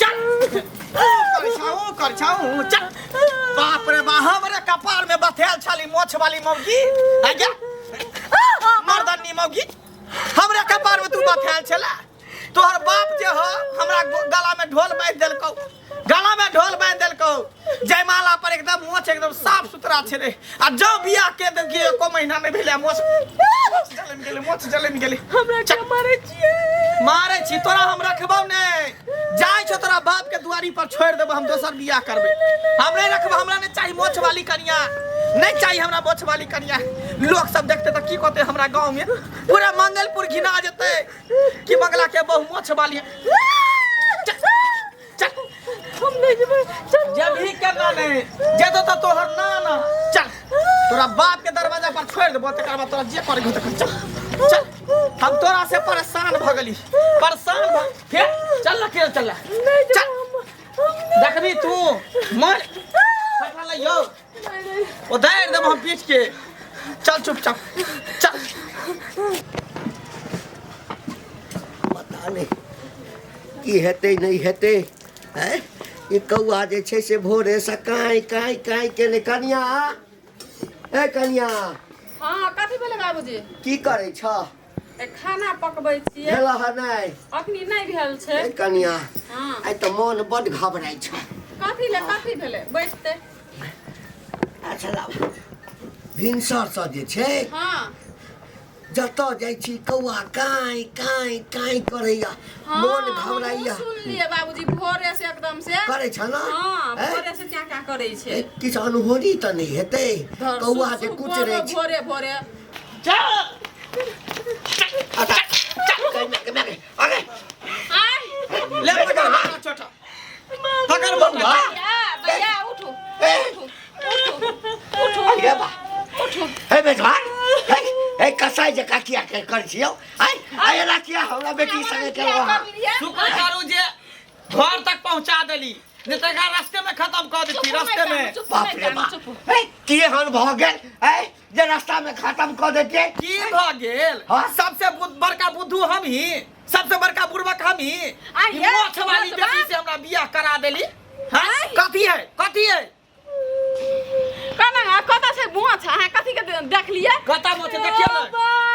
चल ओ कर छौ ओ कर छौ चल बाप रे बा हमरे कपार में बथेल छाली मोछ वाली मौगी आ जा मर्दनी मौगी हमरे कपार में तू बथेल छला तोहर बाप जे ह हमरा गला में ढोल बांधि देलकौ गला में ढोल बांधि देलकौ जयमाला पर एकदम मोछ एकदम साफ सुथरा छलै आ जौ बियाह के देलकी एको महीना नहि भेलै आ मोछ मोछ जलमि गेलै मोछ जलमि गेलै हमरा के मारै छियै मारै छी तोरा हम रखबौ नहि जाइ छौ तोरा बाप के दुआरी पर छोड़ि देबौ हम दोसर बियाह करबै हम नहि रखबौ हमरा नहि चाही मोछ वाली कनिया नहि चाही हमरा मोछ वाली कनिया लोक सब देखते तऽ की कहते हमरा गाँव में पूरा मंगलपुर घिना जेतै कि मंगला के बहु मोछ वाली चल चल हम नहीं जेबै चल जब ही केना नहीं जेतो तो तोहर ना ना चल तोरा बाप के दरवाजा पर छोड़ देबो तकर बाद तोरा जे करे के होतै चल चल हम तोरा से परेशान भ गेली परेशान भ फिर चल ना खेल चल ना नहीं चल जेबै हम हम देखबी तू मर फटला ले यो नहीं नहीं ओ दायर देबो हम पीट के चल चुपचाप चल पता नहि की हेतै नहि हेतै आँय ई कौआ जे छै से भोरेसँ काँय काँय काँय केने कनिया ए कनिया हाँ कथी भेलै बाबूजी की करै छह ए, खाना पकबै छियै भेल हँ नहि अखनी नहि भेल छै ए कनिया हाँ आइ तऽ मोन बड्ड घबराइ छह कथी ले कथी भेलै बैसते अच्छा लाब भिनसरसँ जे छै हाँ जतऽ जाइ छी कौआ काँय काँय काँय करैया हाँ, मोन घबराइया हमहूँ सुनलियै बाबूजी भोरे से एकदम से करै छ न हाँ हैं? भोरे से क्या क्या करै छै ए, किछु अनहोनी तऽ नहि हेतै धर, कौआ सुख- जे सुख कुचरै भोरे छै भोरे भोरे चल अच्छा, चल, गे, गे, गे, अगे आय ले पकड़ पकड़ छोटा पकड़ बबुआ भैया भैया उठू ए, उठू उठू अरे बा उठू हे मेजबान हे हे कसाई जकाँ किया के कर छियौ आइ आइ एना किया हमरा बेटी संगे किया केलौ अहाँ करलियै? शुक्र करू जे घर तक पहुंचा देली नहीं तो एकरा रास्ते में खत्म कर देती चुप रास्ते नहि में कानू, चुप बाप नहि रे कानू, बाप चुप हे की एहन भऽ गेल हे जे रास्ता में खत्म कऽ देतियै की भऽ गेल हाँ? सबसे बड़का बुद्धू हम ही सबसे बड़का बुड़बक हम ही आ ई ये मोछ वाली मोछबा? बेटी से हमरा बियाह करा देली हाँ आइ। कथी है कथी है कना कतऽ छै मोछ अहाँ कथी के देखलियै कता मोछ देखियौ ने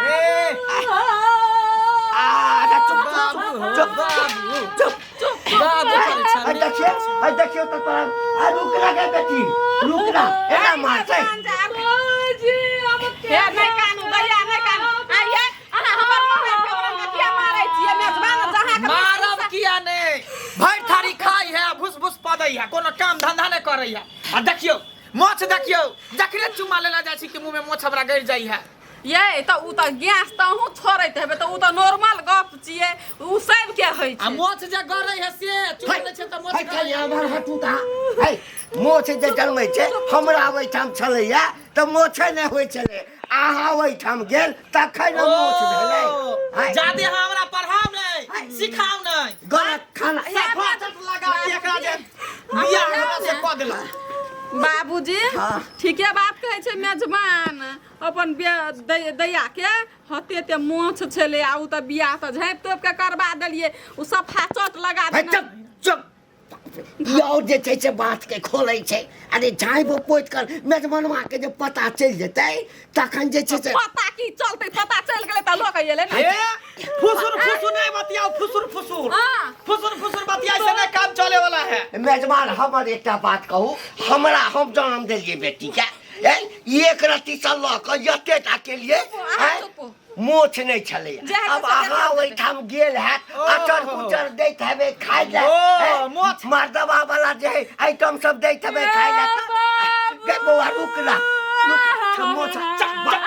ए आ चुप बाबू चुप बाबू चुप चुप बाबू करै आ छलै। देखियौ आ देखियौ तऽ तोरा आ रुक ना गे बेटी रुक ना एना मारतै हे नहि कानू दैया नहि कानू आइये अहाँ हमर मोबाइल के हमरा किया मारै छियै मेजबान जहाँ के मारब किया नहि भरि थारी खाइ है आ भूस भूस पदै है कोनो काम धंधा नहि करै है आ देखियौ मोछ देखियौ जखने चुमा लेला जाइ छी कि मुँह में मोछ हमरा गड़ि जाइ है ये तऽ उ तऽ गैस तऽ अहूँ छोड़ैत हेबै तऽ उ तऽ नॉर्मल गप छियै उ सबके होइ आ छै मोछ जे गड़ै है से चुमा लै छै तऽ मोछ है गड़ै कनिया हमर हटू ता है मोछ जे जन्मै छै हमरा ओहिठाम छलैया तऽ मोछे नहि होइ छलै अहाँ ओहिठाम गेल तखन ने मोछ भेलै ओ, है, जादे अहाँ हमरा पढ़ाउ नहि सिखाउ नहि गलत खाना सफा चट लगा के एकरा जे बियाह हमरा से कऽ देलक बाबूजी हाँ। ठीके बात कहै छै मेजबान अपन दैया के हते एते मोछ छलै आ उ तऽ बियाह तऽ झाँपि तोपि के करबा देलियै उ सफा चोट लगा है, देने चुप चुप ई और जे छै से बात के खोलै छै अरे झाँपि पोति कर मेजबनवा के जे पता चलि जेतै तखन जे छै से पता की चलतै पता चलि गेलै तऽ लोक एलै ने ए फुसुर फुसुर नहीं बतियाओ फुसुर फुसुर हाँ। फुसुर फुसुर बतियाई से नहीं काम चले वाला है मेजबान हमर एकटा बात कहू हमरा हम जन्म देलियै बेटीके ए एक रत्तीसँ लऽ कऽ एते टा के लिए अहाँ आँय, चुप। मोछ नहि छलैया जे हेतै अब से अहाँ देतै। ओहिठाम गेल हैत ओ। अचर कुचर दैत हेबै खाय लए ओ, ए, मोछ। मर्दबा वाला जे है आइटम सब दैत हेबै खाय लए बाबू। गे बौआ रुक ना रुक मोछ चल, बा-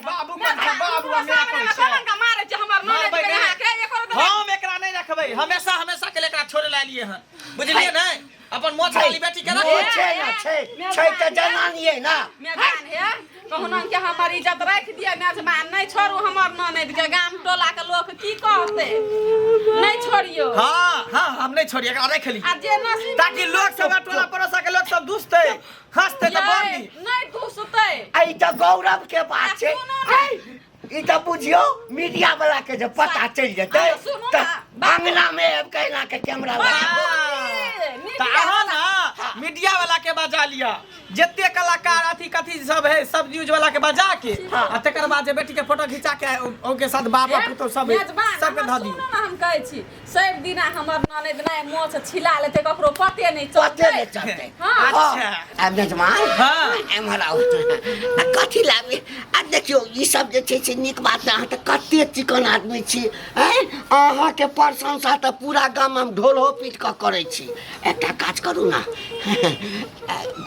बाबू पर बाबू मेरा सामने पर मे कलंक मारै छै हमर ननद मारबै के नहि। अहाँके एको रत्ती हम एकरा नहीं रखबै हमेशा हमेशा के लिए एकरा छोड़े ला लिए हन बुझलिए नहीं अपन मोछ वाली बेटी के रख मोछे ना छै छै तऽ जनानिये ना मेजबान हे कहुना के हमर इज्जत राखि दिअ मेजबान नहि छोड़ू हमर ननद के गाम टोला के लोक की कहतै नहि छोड़ियौ हाँ हाँ हम नहीं छोड़िए एकरा रख ली आ जे नसीब ताकि लोग सब टोला पड़ोसा के लोग सब दुसते हंसते तऽ बड़ यै, नीक नहि दुसतै एहि तऽ गौरव के बात छै आ सुनू ने। ई तऽ बुझियौ मीडिया वाला के जे पता चलि जेतै अरे सुनू तऽ ना। अंगना मे आबि के एना के कैमरा लगा तऽ अहाँ ना मीडिया वाला के बजा लिअ जते कलाकार अथी कथी सब है सब न्यूज वाला के बजा के आ तकर बाद जे बेटी के फोटो घिचा के ओके साथ बाप आ पुतोह सब मेजबान सबके अहाँ धऽ दियौ सुनू ने हम कहै छी सब दिना हमर ननद नहि मोछ छिला लेतै ककरो पते नहि पते चलतै नहि चलतै हाँ। अच्छा। आ मेजबान हाँ। एम्हर आउ आ कथी लाबी आ देखियौ ई सब जे छै से नीक बात नहि अहाँ तऽ कते चिकन आदमी छी आँय अहाँके प्रशंसा तऽ पूरा गाम हम ढोलहो पीट कऽ करै छी एकटा काज करू ने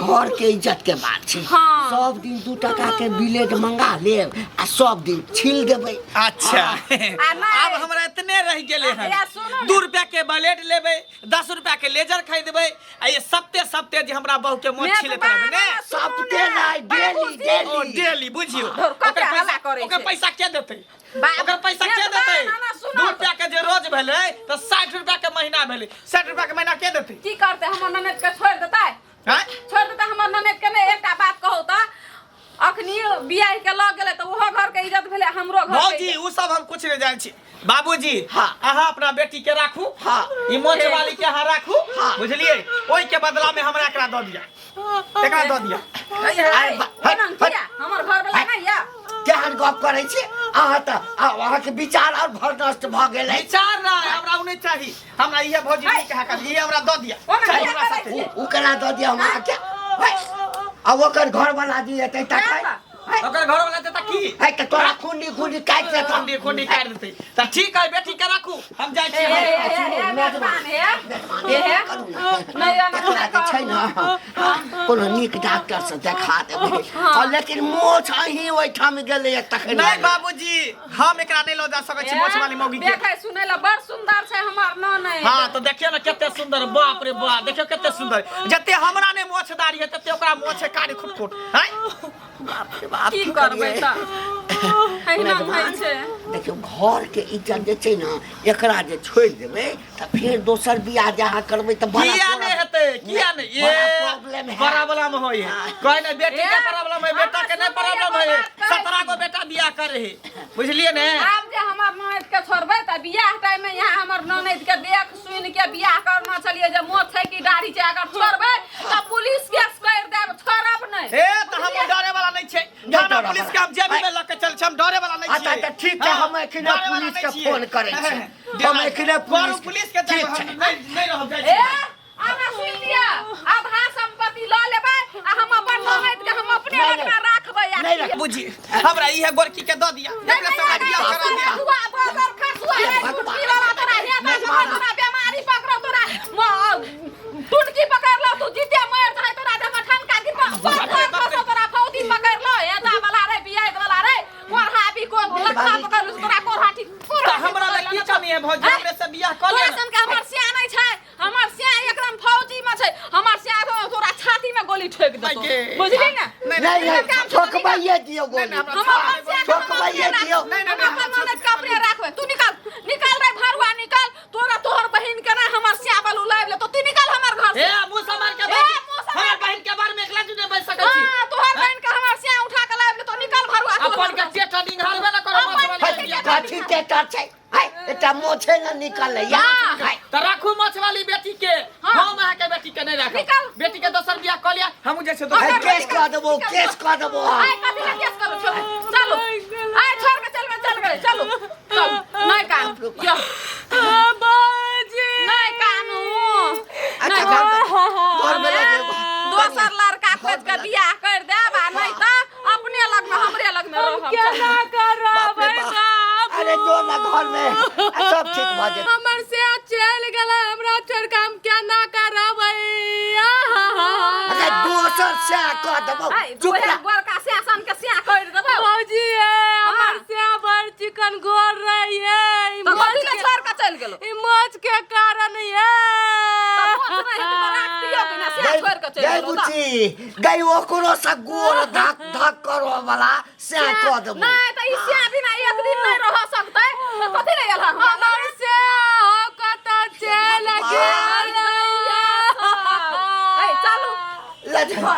घरके इज्जतके बात छै हाँ। सब दिन 2 टका के बिलेट मंगा लेब आ सब दिन छील देबै अच्छा आ नहि। आब हमरा इतने रह गेले हन आ सुनू ने। 2 रुपया के ब्लेड लेबै 10 रुपया के लेजर खरीदबै आ ये सप्ते सप्ते जे हमरा बहू के मोछ छिलैत रहबै ने सप्ते नहि डेली ओ डेली डेली बुझियौ धुर, कते ओकर हल्ला पैसा करै ओकर छै। पैसा के देतै बाप, ओकर पैसा के मेजबान, देतै ना, ना, सुनू 2 रुपया के जे रोज भेलै तऽ 60 रुपया के महीना भेलै 60 रुपया के महीना के देतै की करतै हमर ननद के छोड़ि देतै आँय छोड़ि देतै हमर ननद के नहि एकटा बात कहू तऽ अखनी बियाह के लऽ गेलै तऽ ओहो घर के इज्जत भेलै हमरो घर के भौजी इज्जत। उ सब हम कुछ नहीं जानै छी बाबूजी हाँ। अहाँ अपना बेटी के राखू हाँ। ई मोछ वाली के अहाँ राखू हाँ। बुझलियै ओहि के बदला में हमरा एकरा दऽ दिया एकरा दऽ दिया अरे, अरे, एना किया? हमर घर वाला नहि या केहन गप करै छी अहाँ तऽ अहाँके विचार आओर भ्रष्ट भऽ गेल अछि विचार ना हमरा उ नहीं चाही हमरा इहे भौजी नहीं कहा कर ई हमरा दऽ दिया ओना चाही किया हमरा करै साथे। छियै? उ केना दऽ दिअ हम अहाँके है? आ ओकर घरवाला जे एतै तखन है? ओकर घर वाला देता की है तऽ तोरा खुंडी खुंडी काटि देतौ खुंडी खुंडी काटि देतै तऽ ठीक है बेटी के राखू हम जाइ ए, छी ए, ए, ए, मेजबान हे मेजबान, हे, हे। करू ने। नहि, एना एकरा जे छै ने कोनो नीक डॉक्टर से देखा देबै आ लेकिन मोछ अहीं ओहिठाम गेलैए तखन नहीं बाबूजी हम एकरा नहीं लऽ जा सकै छी मोछ वाली मौगी के देखै सुनै ला बड़ सुंदर छै हमर ननद हाँ तो देखियो ना कते सुंदर बाप रे बाप देखियो कते सुंदर जते हमरा ने मोछ दाढ़ी है तते ओकरा मोछ है कारी खुट खुट हैं बाप रे बाप की करबै करियै? तऽ एहिना होइ छै देखियौ घर के इज्जत जे छै ने एकरा जे छोड़ि देबै तऽ फेर दोसर बियाह जे अहाँ करबै तऽ बड़ा किया नहीं हेतै किया नहीं ये बड़ा प्रॉब्लम है प्रॉब्लम होय है कोई नहीं बेटी के प्रॉब्लम है बेटा के नहीं प्रॉब्लम है 17 गो बेटा बियाह करे है बुझलिए ने आब जे हमर ननद के छोड़बै तऽ बियाह टाइम में यहाँ हमर ननद के देख सुन के बियाह करना छलियै जे मोछ छै कि दाढ़ी छै अगर छोड़बै तऽ पुलिस केस कर देब छोड़ब नहि ए तऽ हम डरे वाला नहीं छै थाना डरे पुलिस के हम जेबी में लऽ के चल छै हम डरे वाला नहीं अच्छा छियै तऽ ठीक छै हाँ, हम एखने डरे वाला पुलिस नहीं के छियै। फोन करै छी हम एखने करू पुलिस के ठीक हम छै नहीं नहीं रहब जाइ ए छी आना सुनि लिअ आधा संपत्ति लऽ लेबै आ हम अपन ननद के हम अपने नहि, लगना राखबै आ नहि राखबै। बुझी हमरा इहे गोरकी के दऽ दिया नहि, एकरा नहि, से नहि, बियाह करा दिया खसुआ, बगर खसुआ, रे, टुटकी वाला तोरा, हे बाबा, तोरा बेमारी पकड़ौ तोरा, टुटकी पकड़ लो, तू जीते मर जाय तोरा, जमा ठनका गिरबा, सब घर खसौ तोरा, फौजी पकड़ लो, हे दा वाला रे, बियाह वाला रे, कोढ़ा भी को लखा पकड़ लो, तोरा कोढ़ा ठीक, कोढ़ा तऽ हमरा लग की कमी है भौजी हमरे से बियाह कऽ तोरा ले सन के हमर सिया नहि छै हमर सिया एकदम फौजी में छै हमर सिया तो तोरा छाती में गोली ठोक देतो के। बुझली ना नहीं, नहीं नहीं काम छोड़ दी। ठोकबाइए दियौ गोली नहीं, हमरा हम अपन सिया के हम ठोकबाइए अपने दियौ नहीं, नहीं, हम अपन ननद के अपने राखबै तू निकाल निकाल रे भरुआ निकाल तोरा तोहर बहिन के ना हमर सिया बलू लाइब ले तो तू निकाल हमर घर से ए मुंह संभाल के ए, बाज मुंह संभाल हमर बहिन के बारे में एकला जुने बैठ सकै छी हां तोहर बहिन के हमर सिया उठा के लाइब ले तो निकाल भरुआ तू अपन के टेटा निंघालबे ना करो अपन माछ वाली के के बियाह। कथी टेटर छै है एकटा मोछे न निकलै या है तऽ राखू माछ वाली बेटी के हाँ। हम अहाँ के बेटी के नहीं राखब निकाल। बेटी के दोसर बियाह कऽ लिया हमहूँ जाइ छियै है दोसर केस कऽ देबो केस कऽ देबो हम आइ कथी ला केस करू छोड़ चलो आइ छोड़ के चल चल गए चलो चल नहीं कान यो बाजी नहीं कानू अच्छा नहीं घर घर में लऽ जेबो। दोसर लड़का खोज के बियाह कर देब आ नहीं तऽ अपने लग में हमरे लग में रहब केना बाप करब रे बाप। अरे जो ना घर में आ सब ठीक भऽ जेतै हमर से चलि गेलै हमरा छोड़ के हम केना करब अरे दोसर से कऽ देबो आइ चुप ओहे रह गोरका सियासन के सिया कर देबो भौजी हे हमर से बड़ चिकन गोर रहिए ई तऽ मोच कथी ले के- छोड़ के चलि गेलो ई मोच के कारण ये तऽ मोछ नहि हेतै तऽ राख दियौ कि ना सिया छोड़ के चलि गई गेलो तऽ बुची गई ओकरो से गोर धक धक करो वाला से कऽ देबो नहि तऽ ई सिया बिना एक दिन नहि रह सकतै तऽ कथी ले गेल हमरा हमर से हो कतऽ चलि गेल ऐ चलू ले जा।